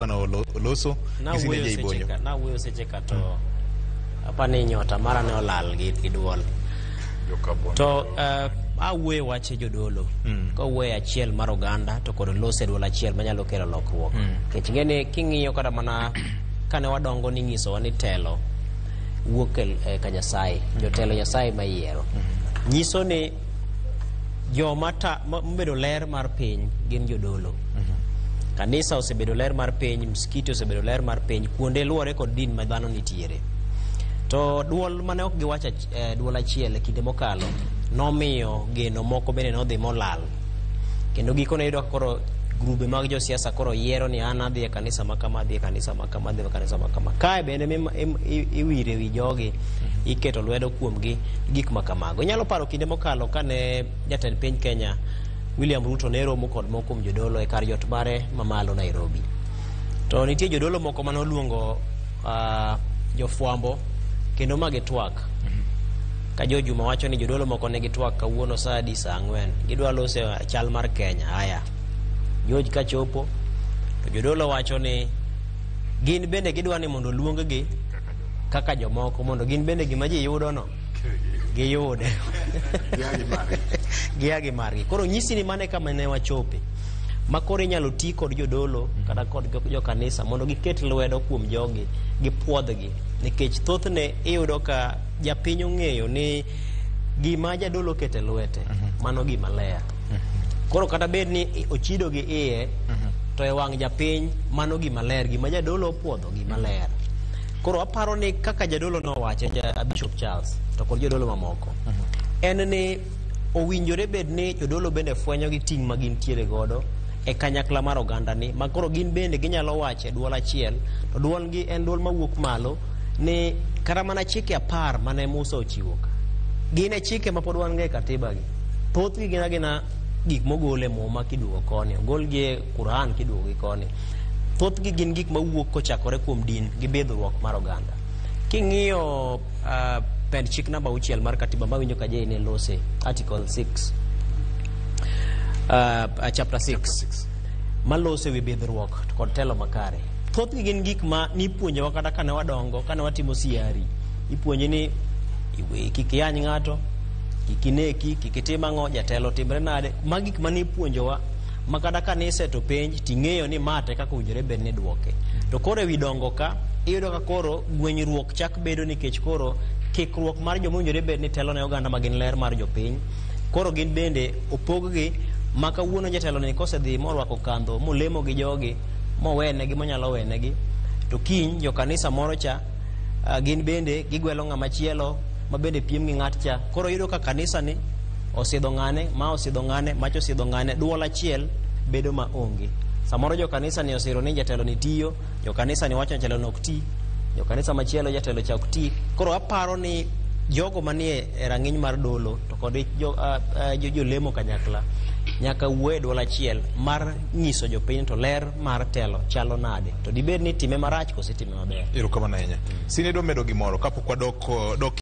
Loso gi Sine Nawuoyo J seche Bonyo. ka nawuoyo seche ka to apani nyota mara ne olal gi duol. To awuoyo wach jodolo kawuoyo achiel mar oganda to kod loso e duol achiel manyalo kelo lokruok. Nikech ing'e ni king'iyo kata mana kane wadongo ning'isowa ni telo wuok e ka Nyasaye, jotelo Nyasaye ma yiero. Nyiso ni joma ta mobedo ler mar piny gin jodolo. Kanisa osebedo ler mar piny, msikiti osebedo ler mar piny, kuonde luwore kod din ma dhano nitiere. To duol mane ok giwacho duol achiel e kinde mokalo nomiyo geno moko bende nodhi molal. Kendo gikone iyudo ka koro grube mag josiasa koro yiero ni an adhi e kanisa ma kama, adhi e kanisa ma kama, adhi e kanisa ma kama. Kae bende iwire wi jogi, iketo lwedo kuomgi gik ma kamago. Inyalo paro kinde mokalo kane jatend piny Kenya William Ruto ne romo kod moko kuom jodolo e kar jot mare mamalo Nairobi. To nitie jodolo moko mane oluongo jofwambo kendo ma gitwak. Ka Jo Juma wacho ni jodolo moko ne gitwak kawuono saa adi saa 4. Gidwa loso e chal mar Kenya. Haya. George kachopo to jodolo wacho ni gin bende gidwa ni mondo oluong-gi kaka jomoko mondo gin bende gima ji yudo no giyude. Gia gi margi. Koro nyisi ni mane kama ne wachope. Ma koro inyalo ti kod jodolo kata kod jokanisa mondo giket lwedo kuom jogi gipuodhgi nikech thothne iyudo ka japiny ong'eyo ni gima jadolo okete lwete mano gima ler. Koro kata bed ni ochido gi iye to e wang' japiny mano gima ler, gima jadolo opuodho gima ler. Koro aparo ni kaka jadolo nowacho ja Bishop Charles to kod jodolo mamoko en ni owinjore bed ni jodolo bende fwenyo gi ting' ma gintiere godo e kanyakla mar oganda ni ma koro gin bende ginyalo wacho e duol achiel to duolgi en duol mawuok malo ni kata mana chike 10 mane Musa ochiwo ka gin e chike ma pod wan go e katiba gi thothgi gin agina gik mogol e muma kiduogo koni ogolgi e Quran kiduogo gi koni thothgi gin gik mawuok kochakore kuom din gi bidhruok mar oganda king'iyo pend chik namba 6 mar katiba mawinjo ka Jay ne lose article 6 chapter 6 maloso ewi bidhruok kod telo makare thothgi gin gik ma nipuonjowa kata kane wadongo kane watimo CRE ipuonji ni kik iyany ng'ato kik ineki kik itim ang'o jatelo timre nade ma gik mane ipuonjowa ma kata ka niseto penj ting'eyo ni ma te kaka owinjore bed ni duoke to koro ewi dongo ka iyudo ka koro gwenyruok chak bedo nikech koro kikruok mar joma owinjore bed ni telo ne oganda ma gin ler mar jopiny koro gin bende opog-gi ma kawuono jatelo ni kosedhi morwako kandho molemo gi jogi mowenegi monyalo wenegi to kiny jokanisa moro cha gin bende gigwelo ng'ama chielo ma bende piem gi ng'at cha koro iyudo ka kanisa ni osidho ng'ane ma osidho ng'ane macha osidho ng'ane duol achiel bedo ma onge samoro jokanisa ni osiro ni jatelo ni tiyo jokanisa ni wacho ni jatelo no ok ti jokanisa machielo jatelo cha ok ti koro aparo ni jogo manie e rang'iny mar dolo to kod jolemo kanyakla nyaka wuo e duol achiel mar nyiso jopiny to ler mar telo chalo nade to dibed ni time marach kose time maber. Erokamano ahinya. Sine dwa medo gimoro kapok wadok dok.